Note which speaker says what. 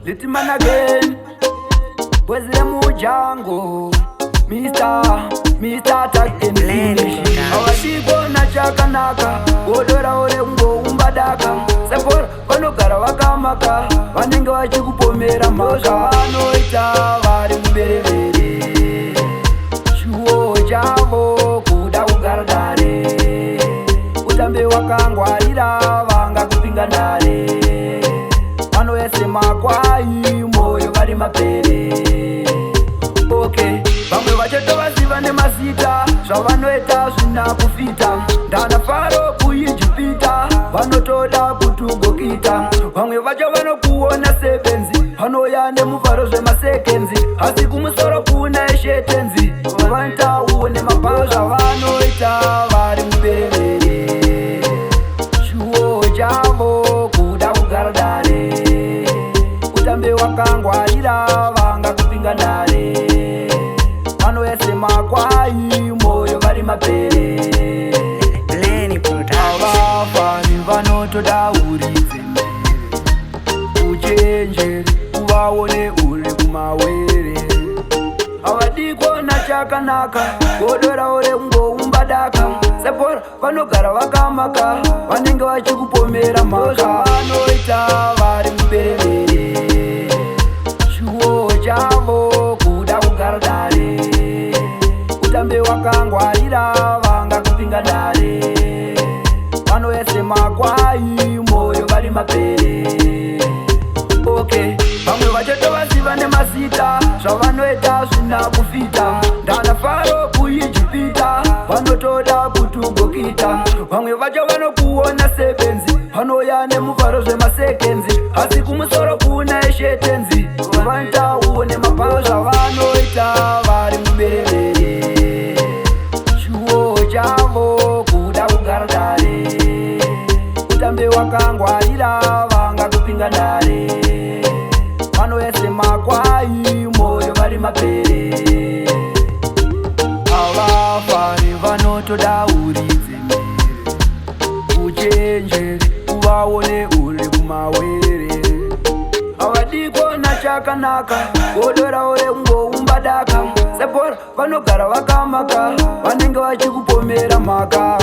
Speaker 1: Litman again, boys remujango, Mr. Tag and Finish. Havadikona chakanaka, godora ore kungoumba daka. Sebhora vanogara vakamaka, vanenge vachikupomera mhaka. Zvavanoita vari muberevere, shuwo chavo kuda kugara dare. Utambe wakangwarira, vangakupinga ndare. Vanoese makwai, moyo vari mapere. Okay, vamwe vachotovaziva nemazita, zvavanoita zvina kufita. Ndana Faro kuIjipita, vanotoda kuti ugokita. Vamwe vacho vanokuona sebenzi, vanoya nemuvharo zvemasekenzi, asi kumusoro kuna eshetenzi. Vanoita uone mabharo, zvavanoita vari muberevere, shuwo chavo kuda kugara dare. Utambe wakangwarira, vangakupinga ndare. Vanoese makwai, moyo vari mapere.
Speaker 2: Lenny Production.
Speaker 1: Havafani, vanotoda uridze mbere, uchenjere uvaone uri kumawere. Havadi kuona chakanaka, godora ore kungoumba daka. Sebhora vanogara vakamaka, vanenge vachikupomera mhaka. Zvavanoita vari muberevere, shuwo chavo kuda kugara dare. Utambe wakangwarira, vangakupinga ndare. Vanoese makwai, moyo vari mapere. Okay, vamwe vachotovaziva nemazita, zvavanoita zvina kufita. Ndana Faro kuIjipita, vanotoda kuti ugokita. Vamwe vacho vanokuona sebenzi, vanoya nemuvharo zvemasekenzi, asi kumusoro kuna eshetenzi. Vanoita uone mabharo, zvavanoita vari muberevere, shuwo chavo kuda kugara dare. Utambe wakangwarira, vangakupinga ndare. Vanoese makwai, moyo vari mapere. Havafani, vanotoda uridze mbere, uchenjere uvaone uri kumawere. Havadi kuona chakanaka, godora ore kungoumba daka. Sebhora vanogara vakamaka, vanenge vachikupomera mhaka.